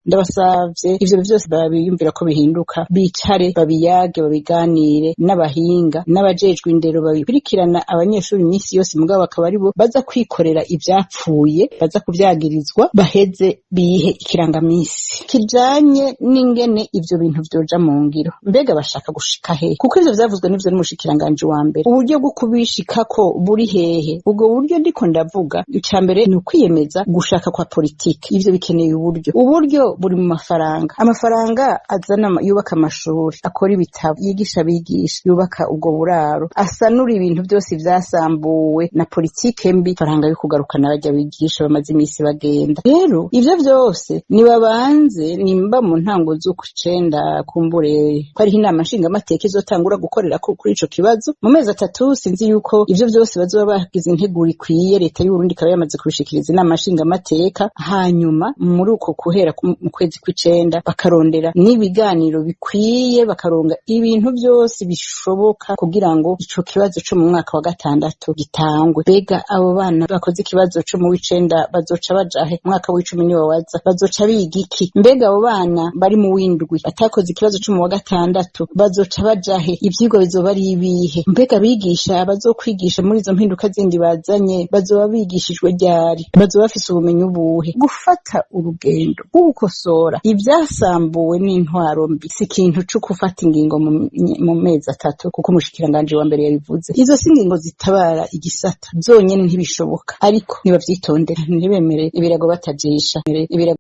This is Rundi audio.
Ndabasavye, ivyo vyose babiyumvira ko bihinduka, bicare, babiyage, babiganire n'abahinga n'abajejwe indero, babikurikirana abanyeshuri iminsi yose, mugabo bakaba aribo baza kwikorera ivyapfuye, baza kuvyagirizwa, baheze bihe ikirangamisi kijanye n'ingene ivyo bintu vyoja mu ngiro. Mbega bashaka gushika hehe? Kuko ivyo vyavuzwe n'ivyo n'umushikiranganji wa mbere, uburyo bwo kubishikako buri hehe? Ubwo buryo ndiko ndavuga, ica mbere ni ukwiyemeza gushaka kwa politiki. Ivyo bikeneye uburyo. Uburyo buri mu mafaranga. Amafaranga azana, yubaka amashuri, akora ibitabo, yigisha abigisha, yubaka ubwo buraro, asanura ibintu byose vyasambuwe na politike mbi, faranga yo kugarukana barya bigisha bamaze imisi bagenda. Rero ivyo vyose nibabanze, nimba mu ntango z'ukwicenda, kumbure ko ariho inama nshingamateka izotangura gukorera kuri ico kibazo mu mezi 3, sinzi yuko ivyo vyose bazoba bagize integuro ikwiye, leta y'Uburundi ikaba yamaze kubishikiriza inama nshingamateka, hanyuma muri uko guhera mu kwezi kw'icenda bakarondera n'ibiganiro bikwiye, bakaronga ibintu byose bishoboka kugira ngo ico kibazo co mu mwaka wa gatandatu gitangwe. Mbega abo bana bakoze ikibazo co mu w'icenda bazoca bajahe? Umwaka w'icumi niwo waza, bazoca biga iki? Mbega abo bana bari mu w'indwi batakoze ikibazo co mu wa gatandatu bazoca bajahe? Ivyigwa bizoba ari ibihe? Mbega abigisha bazokwigisha muri izo mpinduka zindi bazanye bazoba bigishijwe ryari? Bazoba bafise ubumenyi ubuhe? Gufata urugendo rwo gukosora ibyasambuwe n'intwaro mbi si ikintu co gufata ingingo mu mezi 3, kuko umushikiranganji wa mbere yabivuze. Izo si ingingo zitabara igisata zonyene, ntibishoboka, ariko nibavyitondere, ntibemere ibirago batavyisha ibirago.